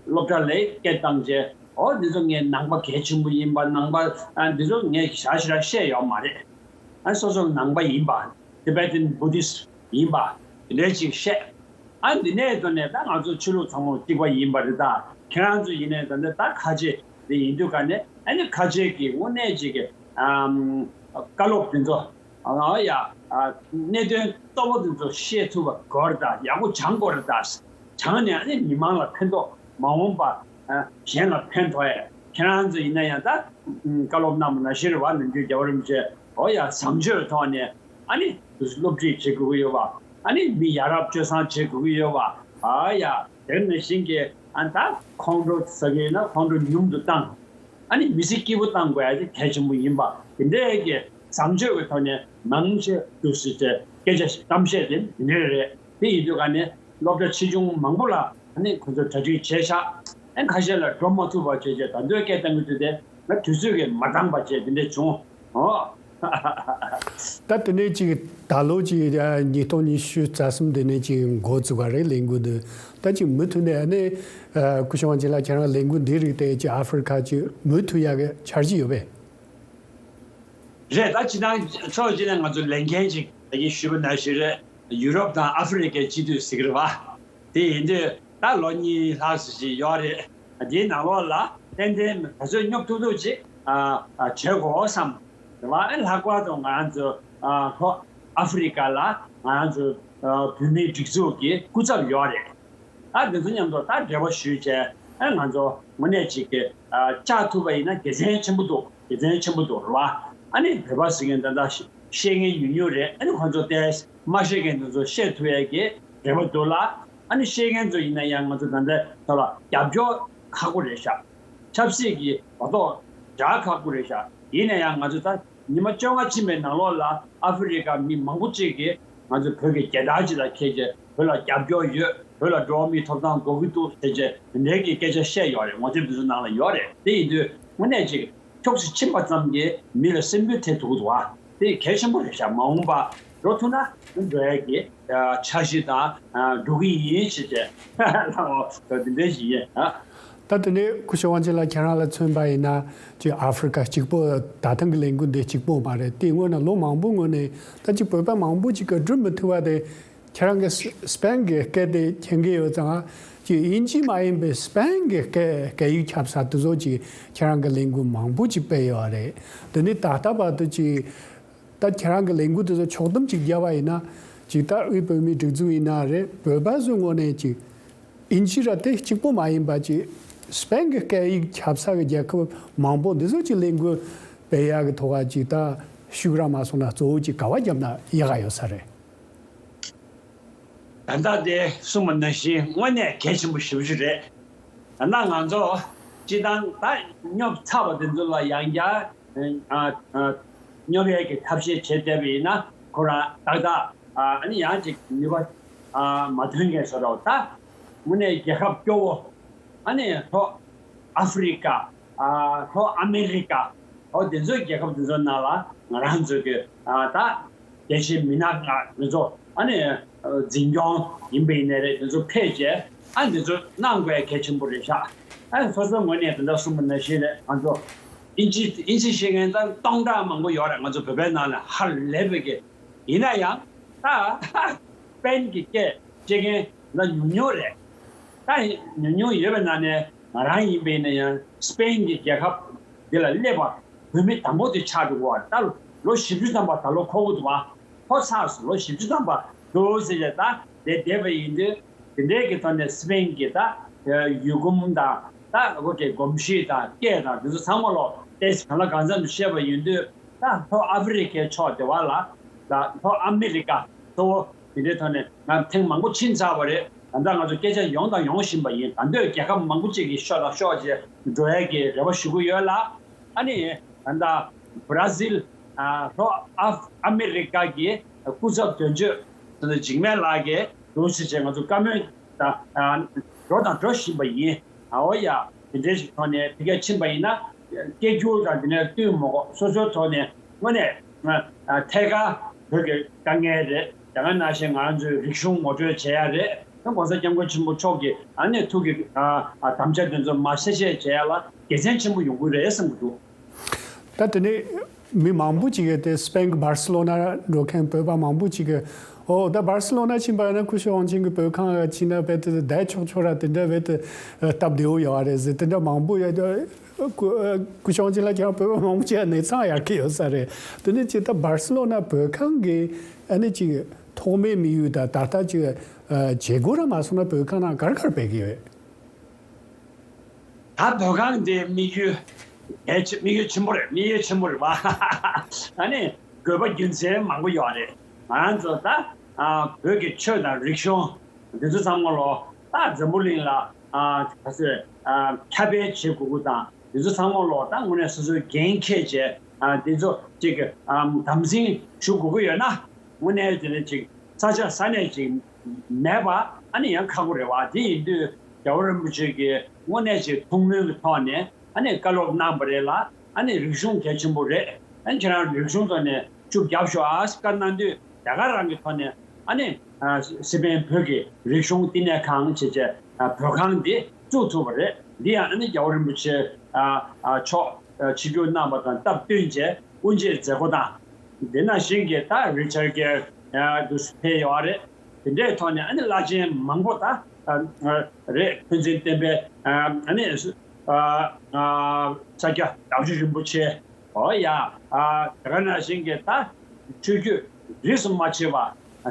སློབ་གྲྭ་ལ་སྐད་བཏང་རྗེས་ཨོ་འདི་ཚོ་ངའི་ནང་པ་གལ་ཆེན་པོ་ཡིན་པ་ནང་པ་ཨ་འདི་ཚོ་ངས་ཞེ་དྲག་ཞེ་དྲག་བཤད་ཡོད་མ་རེད། ཨ་སོ་སོ་ནང་པ་ཡིན་པ། Tibetan Buddhist ཡིན་པ་དེ་འདྲའི་ཅིག་བཤད། ཨ་འདི་ནས་ཐོག་ནས་ད་ང་ཚོ་ཆོས་ལུགས་ཚང་མ་གཅིག་པ་ཡིན་པ་རེད། ད་ཁྱེད་རང་ཚོ་ཡིན་ནའི་ད་ནི་ད་ཁ་ཆེ་དེ་ཡིན་དུས་ག་ནས་ཨ་ནི་ཁ་ཆེ་གི་དངོས་གནས་ཅིག་གི་ཨམ་བཀའ་སློབ་དེ་ཚོ་ ཨ་ཡ། ཨ་གནད་དོན་གཙོ་བོ་དེ་ཚོ་ཤེས་ཐུབ་པ་དགོས་རེད་ད། ཡག་པོ་སྦྱང་དགོས་རེད་ད། སྦྱངས་ནས་ཨ་ནི་མི་མང་ལ་ཕན་ཐོགས། མ་འོངས་པ་ཨ་གཞན་ལ་ཕན་ཐོགས་ཡས། ཁྱེད་རང་ཚོ་ཡིན་ན་ཡང་ད་བཀའ་སློབ་གནང་བ་ནང་བཞིན་རེད་བ། ནམ་རྒྱུན་རྒྱལ་བ་རིན་པོ་ཆེ་འོ་ཡ་བཟང་སྤྱོད་ཐོག་ནས་ཨ་ནི་སློབ་ཁྲིད་བྱེད་དགོས་ཀྱི་ཡོད་པ། ཨ་ནི་མི་ཡ་རབས་སྤྱོད་བཟང་བྱེད་དགོས་ཀྱི་ཡོད་པ། ཨ་ཡ། དེ་ནང་བཞིན་གྱི་ཨ་ད་ཁོང་ཁྲོ་ཟ་གི་ཡིན་ན་ཁོང་ཁྲོ་ཉུང་དུ་བཏང་། ཨ་ནི་མི་ཚེ་སྐྱིད་པོ་བཏང་དགོས་ཡ་དེ་གལ་ཆེན་པོ་ཡིན་པ། དེ་འདྲའི་གི་བཟང་སྤྱོད་ཀྱི་ཐོག་ནས་མང་ཆེ་འདུག་སྲིད་དེ་སྐད་ཆ་གཏམ་བཤད་དེ་འདི་འདྲ་རེད། དེ་ཡིན་དུས་ག་ནས་སློབ་གྲྭ་ཆེ་ཆུང་མང་པོ་ལ་ཨ་ནི་ཁོ་ཚོ་གྲ་སྒྲིག་བྱས་ཤག་ཨ་ཁ་ཤས་ལ་འགྲོ་མ་ཐུབ་པ་བྱས་བྱས་ད་དུང་སྐད་བཏང་གི་འདུག་སྟེ། ང་དུས་ཚོད་ཀྱིས་མ་འདང་བ་བྱས་དེ་འདྲ་བྱུང་། ཨོ། ད་དེ་ནས་ཅིག་ད་ལོ་ཅིག་ཉིས་སྟོང་ཉི་ཤུ་རྩ་གསུམ་དེ་ནས་ཅིག་འགོ་བཙུགས་པ་རེད་ལས་འགུལ་འདི། ད་ཅིག་མུ་མཐུད་ནས་ཨ་ནི་སྐུ་ཞབས་དབང་ཆེན་ལགས་ཁྱེད་རང་ལས་འགུལ་འདི་རིགས་དེ་ཅིག་ཨ་ཧྥེ་རི་ཁ་ཅིག་མུ་མཐུད་ཡག་གི་འཆར་གཞི་ཡོད་པས། རེད། ད་སྤྱིར་བཏང་ཕྱོགས་གཅིག་ནས་ང་ཚོ་ལས་འགན་ཅིག་ད་གིན་ཞུས་པ་ནང་བཞིན་རེད། ཡུ་རོབ་དང་ཨ་ཧྥེ་རི་ཁའི་སྤྱི་འཐུས་ཟེར་གི་རེད་བ། དེ་ཡིན་དུས་ད་ལོ་གཉིས་ལྷག་ཙམ་ཞིག་ཡོད་རེད། དེའི་ནང་ལོགས་ལ་ཏན་ཏན་ད་གཟོད་སྙོབ་ཐུབ་ཐུབ་ཅིག་ཨ་ཨ་བྱེད་དགོས་བསམ་རེད་བ། ཨ་ལྷག་པར་དུ་ང་རང་ཚོ་ཨ་ལྷོ་ཨ་ཧྥེ་རི་ཁ་ལ་ང་རང་ཚོ་ཨ་བོད་མིའི་སྒྲིག་འཛུགས་ཀྱི་སྐུ་ཚབ་ཡོད་རེད། ཨ་འདི་ཚོ་མཉམ་དུ་ད་འབྲེལ་བ་ཞུས་བྱས་ཨ་ང་ཚོ་དངོས་གནས་ཅིག་གི་ཨ་བཅར་ཐུབ་པ་ཡིན་ན་དགེ་མཚན་ཆེན་པོ་འདུག་དགེ་མཚན་ཆེན་པོ་འདུག་རེད་བ། ཨ་ནི་བོད་པ་ཟེར་མཁན་ད་ལྟ་ཤེས་མཁན་ཉུང་ཉུང་རེད། ཨ་ནི་ཁོང་ཚོ་དེ་མ་ཤེས་མཁན་དེ་ཚོ་ཤེས་ཐུབ་ཡས་ཀྱི་འབྲེལ་བ་འདུག་ལ། ཨ་ནི་ཤེས་མཁན་ཚོ་ཡིན་ན་ཡང་ང་ཚོ་ད་ལྟ་ཐོག་ལ་རྒྱབ་སྐྱོར་ཁག་པོ་རེད་ཤག་ཆབ་སྲིད་ཀྱི་གོ་རྟོགས་རྒྱག་ཁག་པོ་རེད་ཤག་ཡིན་ན་ཡང་ང་ཚོ་ད་ཉི་མ་བཅོ་ལྔ་ཕྱིན་པའི་ནང་ལོགས་ལ་ཨ་ཧྥེ་རི་ཁ་མི་མང་པོ་ཅིག་གིས་ང་ཚོ་བོད་ཀྱི་རྒྱལ་དར་ཅིག་ལ་འཁྱེར་བྱས་བོད་ལ་རྒྱབ་སྐྱོར་ཡོད། བོད་ལ་འགྲོ་བ་མིའི་ཐོབ་ཐང་དགོས་ཀྱི་འདུག་ཟེར་བྱས་འདི་འདྲའི་གི་སྐད་ཆ་བཤད་ཡོད་རེད། ངོ་དེབ་འདི་ཚོ་ནང་ལ་ཡོད་རེད། དེ་ཡིན་དུས་དངོས་གནས་ཅིག་ཕྱོགས་སུ་ཕྱིན་པ་ཙམ་གྱིས་མི་ལ་སེམས་འགུལ་ཐེབས་ཐུབ་ཀྱི་འདུག་བ། དེ་གལ་ཆེན་པོ་རེད་ཤག་མ་འོངས་པ་འགྲོ་ཐུབ་ན་འགྲོ་ཡས་ཀྱི་འཆར་གཞི་དང་འགྲོ་གི་ཡིན་ཞེས་བྱས་ལ་འོ་འདི་འདྲ་ཞིག་ཡིན། ད་དེ་ནས་སྐུ་ཞབས་དབང་ཆེན་ལགས་ཁྱེད་རང་ལ་མཚོན་པ་ཡིན་ན་ཅིག་ཨ་ཧྥེ་རི་ཁ་གཅིག་པོ་ད་ཐེངས་ཀྱི་ལས་འགུལ་འདི་གཅིག་པོ་མ་རེད། དེ་སྔོན་ན་ལོ་མང་པོ་སྔོན་ནས་ད་ཅིག་བོད་པ་མང་པོ་ཅིག་གིས་འགྲུབ་མི་ཐུབ་པ་དེ། ཁྱེད་རང་གིས་སི་པེན་གྱི་སྐད་དེ་མཁྱེན་གྱི་ཡོད་ཙང་། ཅིག་དབྱིན་ཇི་མ་ཡིན་པའི་སི་པེན་གྱི་སྐད་སྐད་ཡིག་ཁྱབ་ས་དེ་ཚོ་ཅིག་ཁྱེད་རང་གི་ལས་འགུལ་མང་པོ་ཅིག་སྤེལ་ཡོད་རེད། དེ་ནི་ད་ལྟ་བར་དུ་ཅིག་ད་ཁྱེད་རང་གི་ལས་འགུལ་དེ་ཚོ་ཕྱོགས་བསྡོམས་ཅིག་བརྒྱབ་པ་ཡིན་ན། ཅིག་ད་དབུས་བོད་མིའི་སྒྲིག་འཛུགས་ཡིན་ན་རེད། བོད་པ་ཚོའི་ངོས་ནས་ཅིག་དབྱིན་ཇི་ར་དེ་གཅིག་པོ་མ་ཡིན་པ་ཅིག་སི་པེན་གྱི་སྐད་ཡིག་ཁྱབ་ས་གི་རྒྱལ་ཁབ་མང་པོ་འདི་ཚོ་ཅིག་ལས་འགུལ་སྤེལ་ཡག་གི་ཐོག་ཅིག་ད་ཤུགས་ར་མ་སོང་ན་གཙོ་བོ་ཅིག་ག་བ་བརྒྱབ་ན་ཡག་ག་ཡོད་ས་རེད། ད་ལྟ་དེ་གསུངས་པ་ནང་བཞིན་དངོས་གནས་གལ་ཆེན་པོ་ཞེ་པོ་ཅིག་རེད། ད་ལྟ་ང་ཚོ་སྤྱིར་བཏང་ད་སྙོབ་ཚར་བ་དེ་ཚོ་ལ་ཡང་བསྐྱར་ཨ་ཨ་སྙོབ་ཡས་ཀྱི་ཐབས་ཤེས་བྱེད་བསྡད་པ་ཡིན་ན་ཁོ་རང་ཏག་ཏག་ཨ་ནི་ཡང་ཅིག་ནུས་པ་ཨ་མ་ཐོན་མཁན་བཟོ་འདྲ་བོ། ད་དངོས་གནས་རྒྱལ་ཁབ་སྐྱོ་བོ། ཨ་ནི་ལྷོ་ཨ་ཧྥེ་རི་ཀ། ཨ་ལྷོ་ཨ་མེ་རི་ཀ། ཨོ་དེ་ཚོའི་རྒྱལ་ཁབ་དེ་ཚོའི་ནང་ལ་ང་རང་ཚོ་གི་ཨ་ད་རྒྱལ་སྤྱིའི་མི་སྣ་ང་དེ་ཚོ་ཨ་ནི་འཛིན་སྐྱོང་ཡིན་པ་ཡིན་ནའི་རེད། དེ་ཚོ་ཕེབས་བྱས་ཨ་དེ་ཚོ་གནང་དགོས་གལ་ཆེན་པོ་རེད་ཤག་ཨ་སོ་སོའི་ངོས་ནས་དེ་འདྲ་གསུངས་པ་ནང་བཞིན་རེད། ང་ཚོ་དབྱིན་ཇི་དབྱིན་ཇི་ཤེས་མཁན་ད་སྟོང་ཕྲག་མང་པོ་ཡོད་རེད། ང་ཚོ་བོད་པའི་ནང་ལ་ཧ་ལས་པའི་གི། ཡིན་ན་ཡང་ད་སི་པེན་གྱི་སྐད་ཤེས་མཁན་ད་ཉུང་ཉུང་རེད། ད་ཉུང་ཉུང་ཡོད་པའི་ནང་ནས་ང་རང་ཡིན་པ་ཡིན་ན་ཡང་སི་པེན་གྱི་རྒྱལ་ཁབ་འདི་ལ་སླེབས་པ་བོད་མི་དང་པོ་དེ་ཆགས་འགྲོ་གི་ཡོད་རེད། ད་ལོ་བཞི་བཅུ་ཐམ་པ་ད་ལོ་འཁོར་གི་འདུག་བ། འཁོར་ཚར་སོང་། ལོ་བཞི་བཅུ་ཐམ་པ་འདུག་ཟེར་བྱས་ད་དེ་བསྡད་པ་ཡིན་དུས་དེ་འདྲའི་གི་ཐོག་ནས་སི་པེན་གྱི་ད་ཡུལ་གོམས་དང་ད་ཁོ་གི་གོམས་གཤིས་དང་སྐད་དང་དེ་ཚོ་ཚང་མ་ལོ་ཏེས་གང་ལ་གང་འཚམ་དུ་བཤད་པ་ཡིན་དུས། ད་ལྷོ་ཨ་ཧྥེ་རི་ཁའི་ཕྱོགས་དེ་བ་ལ་ད་ལྷོ་ཨ་མེ་རི་ཀ་གཙོ་བོ་དེ་འདྲའི་ཐོག་ནས་ང་ཐེངས་མང་པོ་ཕྱིན་ཚར་བ་རེད། ད་ལྟ་ང་ཚོ་སྐད་ཆ་ཡོང་དང་ཡོང་བཞིན་པ་ཡིན། ད་འདོད་རྒྱལ་ཁབ་མང་པོ་ཅིག་གི་ཤོག་དང་ཤོག་ཅིག་འགྲོ་ཡས་ཀྱི་རེ་བ་ཞུ་གི་ཡོད་ལ། ཨ་ནི་ད་ལྟ་བྷ་ར་ཟིལ་ལྷོ་ཨ་ཨ་མེ་རི་ཀ་གི་སྐུ་ཚབ་དོན་གཅོད་འཇིགས་མེད་ལགས་ཀྱིས་འདུག་ཟེར་བྱས་ང་ཚོ་བཀའ་མོལ་དང་འགྲོ་དང་འགྲོ་བཞིན་པ་ཡིན། ཨའོ་ཡ། དེ་འདྲའི་ཞིག་ཐོག་ནས་ཕ་གིར་ཕྱིན་པ་ཡིན་ན་སྐད་སྒྱུར་དང་དེ་ནས་བསྟུན་མ་དགོས། སོ་སོའི་ཐོག་ནས་དངོས་གནས་ཐད་ཀར་བོད་ཀྱི་དཀའ་ངལ་རེད། དེ་ག་ནང་བཞིན་ང་རང་ཚོའི་རིག་གཞུང་ངོ་སྤྲོད་བྱེད་ཡ་རེད། ད་༸གོང་ས་༸སྐྱབས་མགོན་ཆེན་པོ་མཆོག་གི་ཨ་ནི་ཐུགས་ཀྱི་དམ་བཅའ་དེ་ཚོ་མར་གསལ་བཤད་བྱེད་ཡ་ལ་དགེ་མཚན་ཆེན་པོ་ཡོང་གི་རེད་བསམ་གྱི་འདུག་ད་དེ་ནས་མི་མང་པོ་ཅིག་གིས་དེ་སི་པེན་གྱི་བར་སི་ལོ་ན་འགྲོ་མཁན་བོད་པ་མང་པོ་ཅིག་གིས། ཨོ་ད་བར་སི་ལོ་ན་ཕྱིན་པ་ཡིན་ན་སྐུ་ཞབས་དབང་ཆེན་གྱི་བོད་ཁང་ལ་ཕྱིན་ན་རྦད་དེ་བསྡད་ཆོག་ཆོག་ར་དེ་འདྲ་རྦད་དེ་སྟབས་བདེ་བོ་ཡོད་རེད་ཟེར། དེ་འདྲ་མང་པོ་ཡོད། ཨ་སྐུ་ཨ་སྐུ་ཞབས་ཅིག་ལ་ཁྱེད་རང་བོད་པ་མང་པོ་ཅིག་གནས་ཚང་ཡར་གྱི་ཡོད་ས་རེད། དེ་ནས་ཅིག་ད་སྦར་སི་ལོ་ན་བོད་ཁང་གི་ཨ་ནི་ཅིག་ཐོག་མའི་དམིགས་ཡུལ་དང་ད་ལྟ་ཅིག་ཨ་བྱེད་སྒོ་ར་མ་སོང་ན་བོད་ཁང་ནང་ག་རེ་ག་རེ་སྤེལ་གྱི་ཡོད། ད་བོད་ཁང་དེ་དམིགས་ཡུལ་གལ་ཆེ་དམིགས་ཡུལ་ཆེན་པོ་རེད། དམིགས་ཡུལ་ཆེན་པོ་རེད་བ། ཨ་ནི་དགོས་པ་རྒྱུ་མཚན་མང་པོ་ཡོད་རེད། ང་རང་ཚོ་ད་ཨ་བོད་ཀྱི་ཆོས་དང་རིག་གཞུང་འདི་ཚོ་ཚང་མ་ལོ་ད་འཛམ་བུ་གླིང་ལ་ཨ་ག་ཚོད་ཨ་ཁྱབ་སྤེལ་བྱེད་དགོས་ཀྱི་དང་འདི་ཚོ་ཚང་མ་ལོ་ད་དངོས་གནས་སོ་སོའི་འགན་འཁྱེར་བྱས་ཨ་འདི་ཚོ་ཅིག་ཨ་དམ་འཛིན་ཞུ་དགོས་ཀྱི་ཡོད་ན་དངོས་གནས་དེ་ནས་ཅིག་ས་ཆ་ས་གནས་ཅིག་མེད་པ་ཨ་ནི་ཡང་ཁག་པོ་རེད་བ། དེ་ཡིན་དུས་རྒྱལ་བ་རིན་པོ་ཆེ་གིས་དངོས་གནས་ཅིག་ཐུགས་སྨོན་གྱི་ཐོག་ནས་ཨ་ནི་བཀའ་སློབ་གནང་བ་རེད་ལ། ཨ་ནི་རིག་གཞུང་གལ་ཆེན་པོ་རེད། ཨ་ནི་ཁྱེད་རང་རིག་གཞུང་ཐོག་ནས་ཤུགས་རྒྱབ་ཤོག་ཨ་ཟེར་བཀའ་གནང་དུས་རྒྱ་གར་རང་གི་ཐོག་ནས་ཨ་ནི་ཨ་སི་པན་བོད་ཀྱི་རིག་གཞུང་བསྟི་གནས་ཁང་བྱས་བྱས་ཨ་བོད་ཁང་འདི་བཙུགས་ཐུབ་པ་རེད། འདི་ཡང་ཨ་ནི་རྒྱལ་བ་རིན་པོ་ཆེ་ཨ་ཨ་མཆོག་ཨ་ཆིབས་བསྒྱུར་གནང་བ་དང་སྟབས་བསྟུན་བྱས་དབུ་འབྱེད་མཛད་སྒོ་དང་། དེ་ནང་བཞིན་གྱི་ད་རི་ཅར་གེར་ཨ་དུ་ཕེབས་ཡོད་རེད། དེ་འདྲའི་ཐོག་ནས་ཨ་ནི་བླ་ཆེན་མང་པོ་ད་ཨ་ཨ་རེད། ཕན་ཚུན་བསྟེན་པའི་ཨ་ཨ་ནི་ཨ་ཨ་ས་སྐྱ་བདག་ཆོས་རིན་པོ་ཆེ། འོ་ཡ། ཨ་དེ་ག་ནང་བཞིན་གྱི་ད་ཆོས་བརྒྱུད་རིས་སུ་མ་ཆད་པ་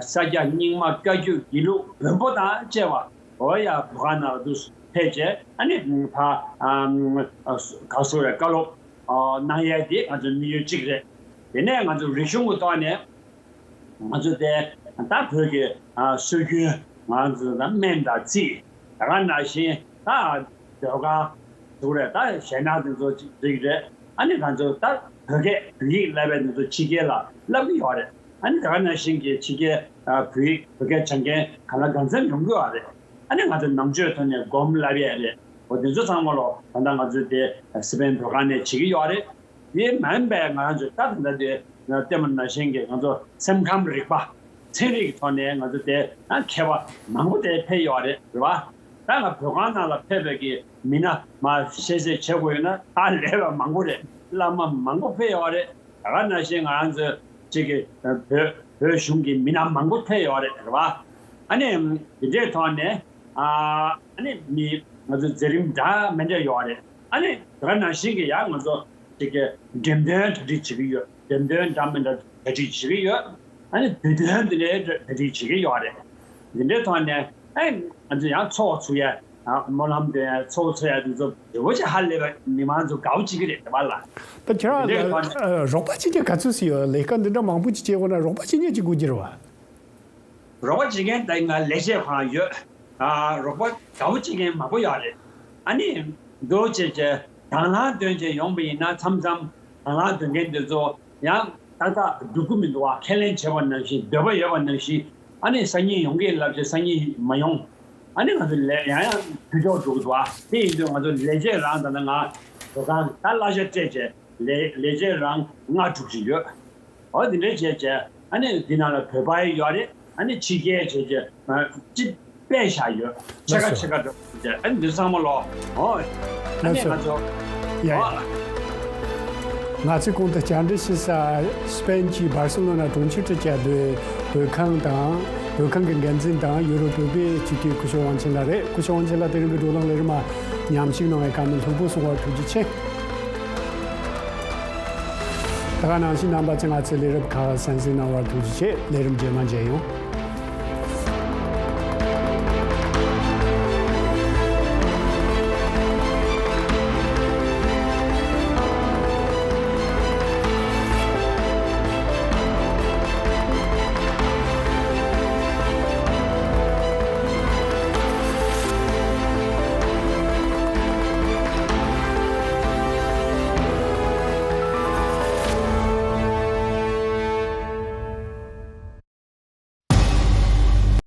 ས་སྐྱ་རྙིང་མ་བཀའ་བརྒྱུད་དགེ་ལུགས་བོན་པོ་དང་བཅས་པ་འོ་ཡ་བོད་ཁང་ནང་ལ་དུ་ཕེབས་བྱས་ཨ་ནི་ཕ་ཨ་ག་སོ་ཡ་བཀའ་སློབ་གནང་ཡས་དེ་ང་ཚོའི་དམིགས་ཡུལ་གཅིག་རེད། དེ་ནས་ང་ཚོ་རིག་གཞུང་གི་ཐོག་ནས་ང་ཚོ་དེ་ད་བོད་ཀྱི་ཨ་སྲོལ་རྒྱུན་ང་ཚོ་ད་སྨན་དང་རྩིས་ད་ག་ནང་བཞིན་ད་ཟློས་གར་ཟུར་རེད། ད་གཞས་སྣ་དེ་ཚོ་རིགས་རེད། ཨ་ནི་ང་ཚོ་ད་བོད་སྐད་བོད་ཡིག་བསླབ་པའི་དེ་ཚོ་ཕྱི་རྒྱལ་ལ་བསླབ་ཀྱི་ཡོད་རེད། ཨ་ནི་ད་ག་ནང་བཞིན་གྱི་ཕྱི་རྒྱལ་ཨ་བོད་ཡིག་བོད་སྐད་སྦྱང་མཁན་གང་ལ་གང་འཚམ་ཡོང་གི་ཡོད་རེད། ཨ་ནི་ང་ཚོ་ནང་ཆོས་ཐོག་ནས་སྒོམ་བསླབ་ཡས་རེད། འོ་དེ་ཚོ་ཚང་མ་ལོ་ད་ལྟ་ང་ཚོའི་དེ་སི་པན་བོད་ཁང་ནས་བྱེད་ཀྱི་ཡོད་རེད། དེ་མ་ཡིན་པའི་ང་རང་ཚོ་ད་ད་ལྟ་དེ་ལྟད་མོ་ནང་བཞིན་གྱི་ང་ཚོ་སེམས་ཁམས་རིག་པ་ཚན་རིག་གི་ཐོག་ནས་ང་ཚོ་དེ་ད་མཁས་པ་མང་པོ་དེ་ཕེབས་ཡོད་རེད། རེད་བ། ད་ང་བོད་ཁང་ནང་ལ་ཕེབས་པའི་གི་མི་སྣ་མ་ཤེས་ཚད་བྱེད་དགོས་ཡོད་ན་ད་ལས་པ་མང་པོ་རེད། བླ་མ་མང་པོ་ཕེབས་ཡོད་རེད། ད་ག་ནང་བཞིན་ང་རང་ཚོ་གཅིག་གི་བོད་བོད་གཞུང་གི་མི་སྣ་མང་པོ་ཕེབས་ཡོད་རེད། རེད་བ། ཨ་ནི་དེ་འདྲའི་ཐོག་ནས་ཨ་ཨ་ནི་མི་ང་ཚོ་མཛད་རིམ་འདྲ་མི་འདྲ་ཡོད་རེད། ཨ་ནི་དེ་ག་ནང་བཞིན་གྱི་ཡང་ང་ཚོ་གཅིག་གི་འགྲེམས་སྟོན་གྲ་སྒྲིག་བྱེད་ཀྱི་ཡོད། འགྲེམས་སྟོན་འདྲ་མི་འདྲ་གྲ་སྒྲིག་བྱེད་ཀྱི་ཡོད། ཨ་ནི་དུས་སྟོན་དེ་འདྲའི་གྲ་སྒྲིག་བྱེད་ཀྱི་ཡོད་རེད། འདི་འདྲའི་ཐོག་ནས་ཨེ་ང་ཚོ་ཡང་ཚོགས་ཚུགས་ཡ། ཨ་སྨོན་ལམ་འདོན་ཡ་ཚོགས་ཚུགས་ཡ་དེ་ཚོ་ཇེ་པོ་ཅིག་ཧ་ལས་པ་མི་མང་ཚོ་དགའ་པོ་བྱེད་ཀྱི་རེད་དེ་བ་ལ། ད་ཁྱེད་རང་འདི་འདྲའི་ཐོག་ནས་ཨ་རོགས་པ་བྱེད་ཀྱི་ག་ཚོད་ཙམ་ཡོད། ལས་ཀ་འདི་འདྲ་མང་པོ་ཅིག་བྱེད་དགོས་ན་རོགས་པ་བྱེད་མཁན་ཅིག་དགོས་ཀྱི་རེད་བ། རོགས་པ་བྱེད་མཁན་ད་ང་ལས་བྱེད་ཁང་ཡོད། ཨ་རོགས་པ་དགའ་པོ་བྱེད་མཁན་མང་པོ་ཡོད་རེད། ཨ་ནི་འདུག་བྱས་བྱས་དང་བླངས་འདོན་བྱས་ཡོང་པ་ཡིན་ན་མཚམས་མཚམས་དང་བླངས་འདོན་མཁན་དེ་ཚོ་ཡང་ཏག་ཏག་འགྲུབ་ཀྱི་མི་འདུག་བ། ཁས་ལེན་བྱས་པ་ནང་བཞིན་འདོད་པ་ཡོད་པ་ནང་བཞིན་ཨ་ནི་སང་ཉིན་ཡོང་གི་ལབ་བྱས་སང་ཉིན་མ་ཡོང་། ཨ་ནི་ང་ཚོ་ལས་ཡང་ཡང་དུས་ཐོག་འགྲོ་གི་འདུག་བ། དེ་ཡིན་དུས་ང་ཚོ་ལས་བྱེད་རང་ད་ལྟ་ང་འགྲོ་ཁང་ད་གླ་ཆ་སྤྲད་བྱས་ལས་ལས་བྱེད་རང་ལྔ་དྲུག་ཅིག་ཡོད། འོ་དེ་འདྲའི་བྱས་བྱས་ཨ་ནི་འདི་ནང་ལ་བོད་པ་ཡོད་རེད། ཨ་ནི་ཕྱི་རྒྱལ་བྱས་བྱས་ཅི་དཔེ་བཞག་ཡོད། ཕྱེད་ཀ་ལགས་སོ། ཕྱེད་ཀ་འགྲོ་བྱས་ཨ་ནི་འདི་ཚང་མ་ལོ། འོ་ཨ་ནི་ལགས་སོ། ང་ཚོ་ཡ་ཡ། འོ་ང་ཚོས་གོང་དུ་བཅར་འདྲི་ཞུས་ས་སི་པན་གྱི་སྦར་སེ་ལོ་ན་གྲོང་ཁྱེར་དུ་བཅའ་སྡོད་བོད་ཁང་དང་བོད་ཁང་གི་འགན་འཛིན་དང་ཡུ་རོབ་བོད་པའི་སྤྱི་འཐུས་སྐུ་ཞབས་དབང་ཆེན་ལགས་རེད། སྐུ་ཞབས་དབང་ཆེན་ལགས་དེ་རིང་གི་བགྲོ་གླེང་ལས་རིམ་མ་མཉམ་ཞུགས་གནང་བའི་བཀའ་མོལ་ལྷུག་པོ་གསུང་བར་ཐུགས་རྗེ་ཆེ། ད་ག་ནང་བཞིན་རྣམ་པ་ཚོས་ང་ཚོའི་ལས་རིམ་ཁག་གསན་གཟིགས་གནང་བར་ཐུགས་རྗེ་ཆེ། ལས་རིམ་རྗེས་མ་མཇལ་ཡོང་།